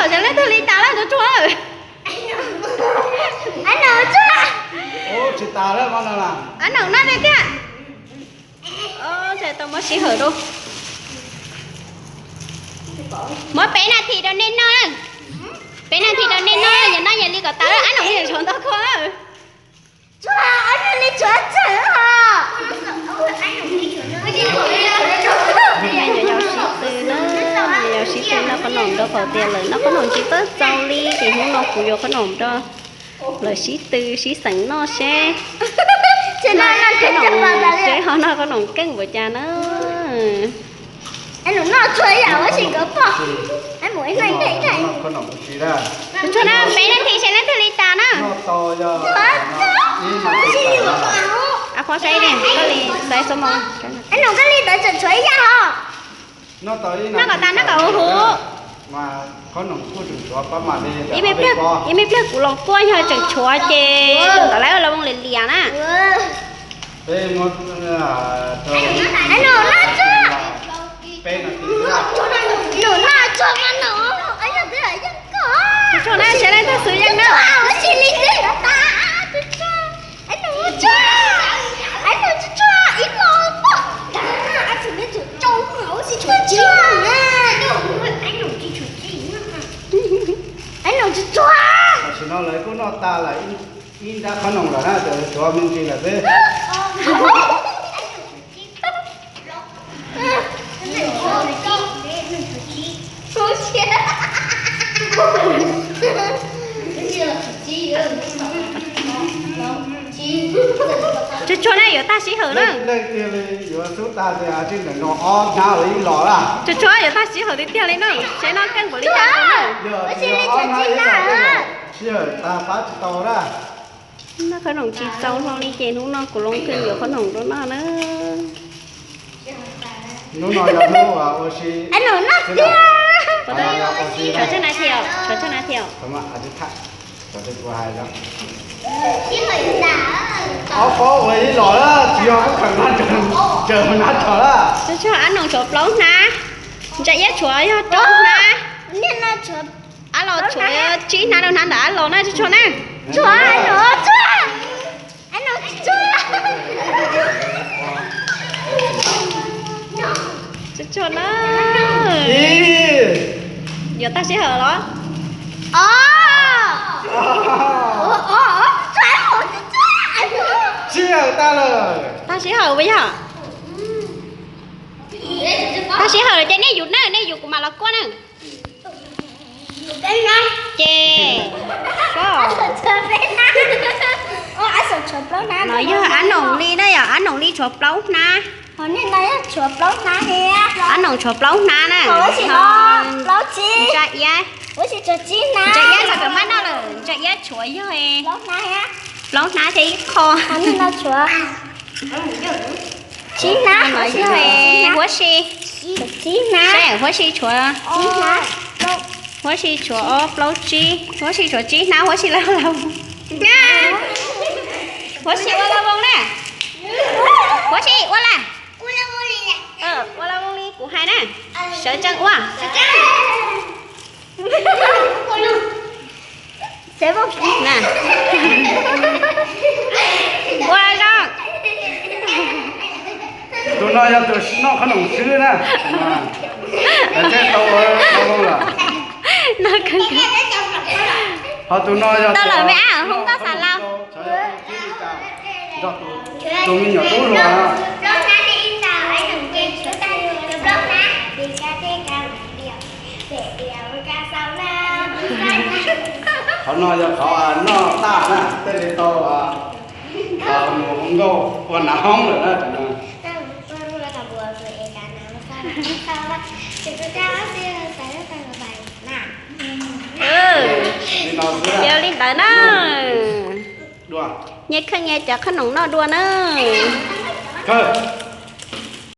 Sawv leej twg li tas lawm Tsuag Tsuag? Ab Noom Tsuag. Tsis tas lawm, Ab Noom noj tiag tiag. Tau muab sij hawm rau, muab peb nas this rau nej noj. Peb nas this rau nej noj, yog noj yam li kom tas, Ab Noom yuav tshuav ntau kho. Ab Noom li tshuav txawm os. Yus yau sib tw na, yus yau sib tw noj qhob noom rau qhov tias lawv noj qhob noom tsis txawj txaus li, ces hnub no kuv yuav qhob noom rau lawv sib tw sib xeem noj seb, seb ho noj qhob noom keej npaum cas na. Tsuag Tsuag na, peb leej thim seb leej twg li tas na. Ab, qhuab saib, koj li saib xub mos. Ab Noom, koj li ntawd tseem tshuav ib yam os. Noj kom tas, noj kom huv huv. Ib me pliag kuv los kuaj yog tseem tshuav ces ntawd lawv los voos liam liam na. Ab Noom, noj Tsuag. Noom, noj Tsuag mas Noom. Tsuag Tsuag na, seb leej twg xwb yeej na. Ab Noom, Tsuag Tsuag, ib los poj tas, ab tsis tshuav tsis na. Ab Noom, Tsuag Tsuag. Tam sim no lawv kuj noj tas lawm ib nrab qhob noom lawm na, ces tshuav me ntsis lawm xwb. Tsuag Tsuag na, yuav tag sij hawm na. Leej twg li yuav xub tag tias tsis ntawm no ob hnab lawv ib los lawm. Tsuag Tsuag, yuav tag sij hawm tiag tiag li na, seb noj keej npaum li cas na. Yog tsis yog ob hnab ib los, sij hawm tag pab tsis tau na. Noj qhob noom tsis txaus hlo li ces hnub no kuv Loob Khwj yuav qhob noom rau noj na. Hnub no yog hnub ua si. Tshuav tsawg na thiab, tshuav tsawg na thiab. Ob pob ua ib los, tsis yog kuv kheem no, tsaws nab tso lawm. Tsuag Tsuag, Ab Noom tshuav plaub hnab, Ntsa Iab tshuav yog rau hnab. Ab Los tshuav tsib hnab rau hnab ntawm Ab Los na, Tsuag Tsuag na. Tsuag Tsuag na. Yuav tag sij hawm los? Sij hawm tag lawm. Tag sij hawm puas yog? Tag sij hawm ces nej yus na, nej yus kuv mam los kuaj na. Ces no yog Ab Noom li na, yog Ab Noom li tshuav plaub hnab. Ab Noom tshuav plaub hnab na. Ntsa Iab, Ntsa Iab los kawm maj noj lawm, Ntsa Iab tshuav yog plaub hnab thiab ib qho. Tsib hnab, huab si, huab si tshuav, huab si tshuav ob plaub tsib, huab si tshuav tsib hnab, huab si lawm los, huab si ua los voos na, huab si ua lawm, ua los voos li kuv hais na, sawv tsees ua. Ua zoo. Tus no yog tus noj qhob noom swb na. Tau lawm. Ho tus no yog tau lawm me ab, hoob toj xav laus. Tus me nyuam tub hluas. Qhov no yog qhov noj taj na, tej li tau mus nkauj ua nav hoob lawm na. Yog li ntawd na, nyias khaws nyias cov qhob noom noj dua na.